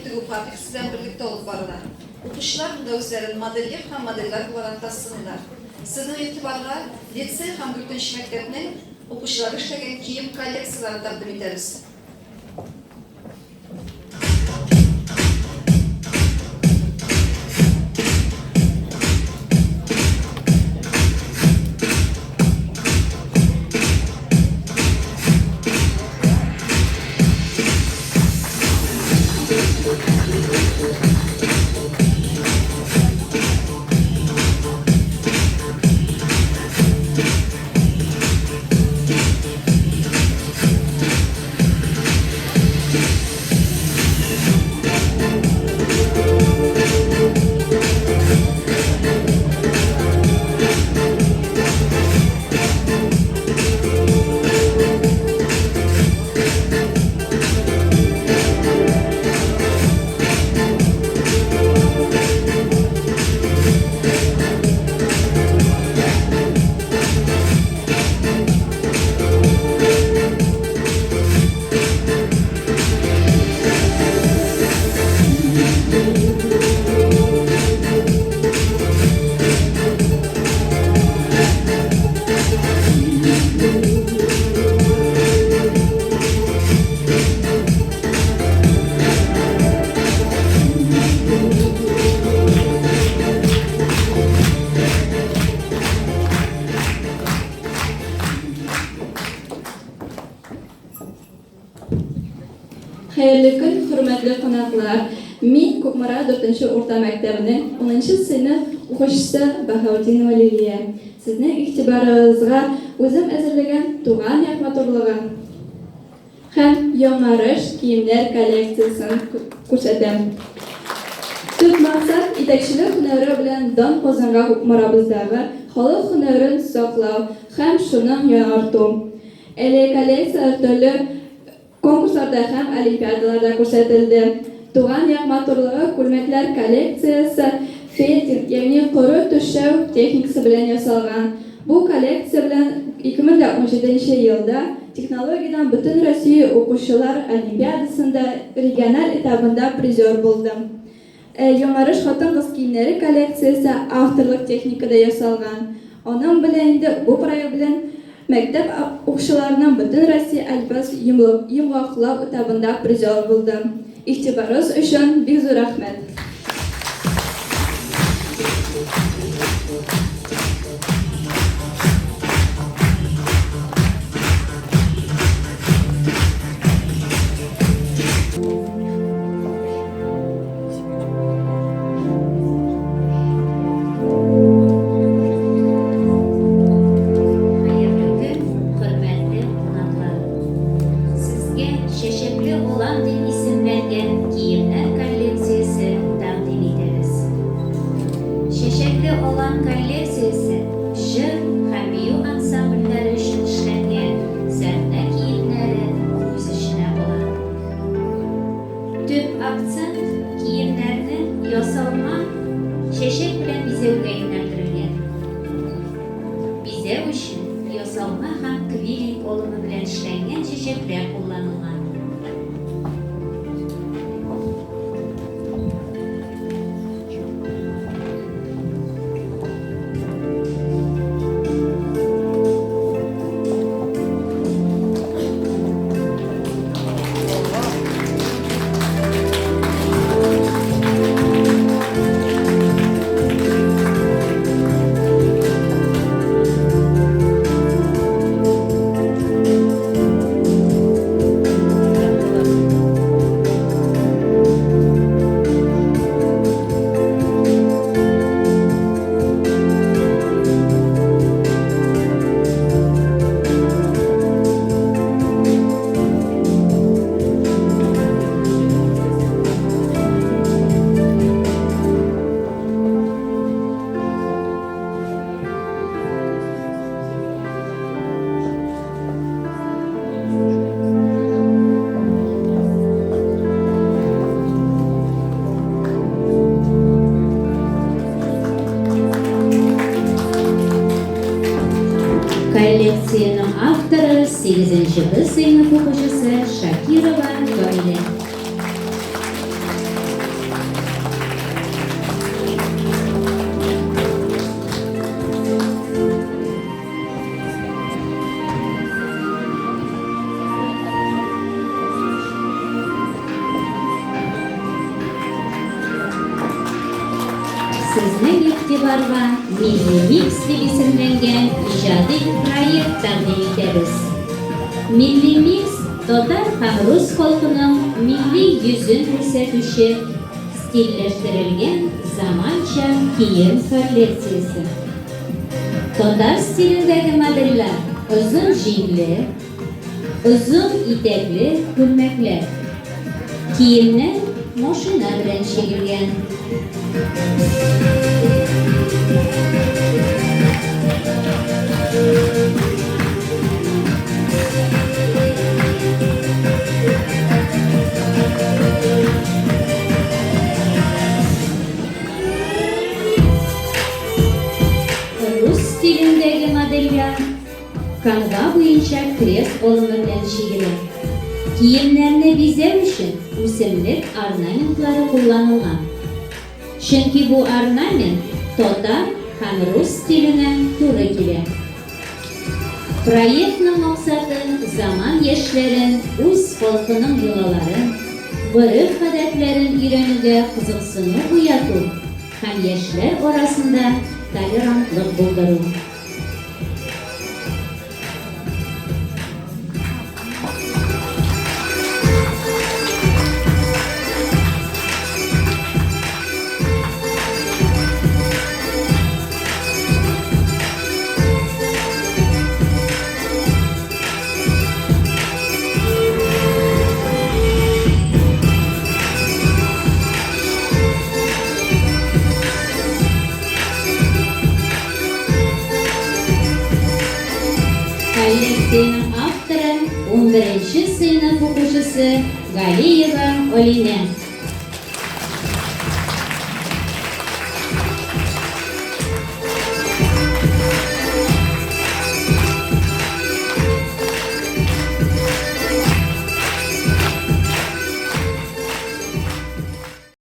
тегү фабрикасы белән берлектә алып барыла. Укучылар монда үзләрен модельер һәм модельләр буларак та сыныйлар. Сезнең игътибарга лицей һәм дүртенче мәктәпнең укучылары эшләгән кием коллекцияләрен тәкъдим итәбез. Хәерле көн, хөрмәтле кунаклар! Мин Кукмара 4 урта мәктәбенең 10 нчы сыйныф укучысы Баһаутдинова Лилия. Сезнең игътибарыгызга үзем әзерләгән Туган як матурлыгы һәм Яңарыш киемнәр коллекциясен күрсәтәм. Төп максат, итәкчелек һөнәре белән дан казанган Кукмарабыздагы халык һөнәрен саклау һәм шуның яңарту. Әлеге коллекцияләр төрле конкурсларда һәм олимпиадаларда күрсәтелде. Туган як матурлыгы күлмәкләр коллекциясе фельдинг, ягъни коры түшәү техникасы белән ясалган. Бу коллекция белән 2017 нче елда технологиядән Бөтенроссия укучылар олимпиадасында региональ этабында призер булдым. Ә Яңарыш хатын-кыз киемнәре коллекциясе авторлык техникада ясалган. Аның белән инде бу проект белән мәктәп укучыларының Бөтенроссия олимпиадасы йомгаклау этабында призер булдым. Игътибарыгыз өчен бик зур рәхмәт! Хәерле көн, хөрмәтле кунаклар! Сезгә Чәчәкле алан дип исемләнгән киемнәр коллекциясе тәкъдим итәбез. Чәчәкле алан коллекциясе җыр һәм бию ансамбльләре өчен эшләнгән сәхнә киемнәре үз эченә ала. Төп акцент киемнәрне ясалма чәчәк белән бизәүгә юнәлдерелгән. Бизәү өчен ясалма һәм квиллинг алымы белән эшләнгән чәчәкләр кулланылган. Коллекциянең авторы, сигезенче Б сыйныф укучысы Шакирова Камилә. игътибарга Милли микс дип исемләнгән иҗади проект тәкъдим итәбез. Милли микс татар һәм рус халкының милли йөзен күрсәтүче стильләштерелгән заманча кием коллекциясе. Татар стилендәге модельләр озын җиңле, Озын итәкле күлмәкләр. Киемнәр машина белән чигелгән. Рус стилендәге модельләр. Канва буенча крест алымы белән чигелә. Киемнәрне бизәү өчен үсемлек орнаментлары кулланылган. Чөнки бу орнамент татар һәм рус стиленә туры килә. Проектның максаты, заман яшьләрен үз халкының йолаларын, гореф-гадәтләрен өйрәнүгә кызыксыну уяту һәм яшьләр арасында толерантлык булдыру. Коллекциянең авторы, унберенче сыйныф укучысы Галиева Алинә.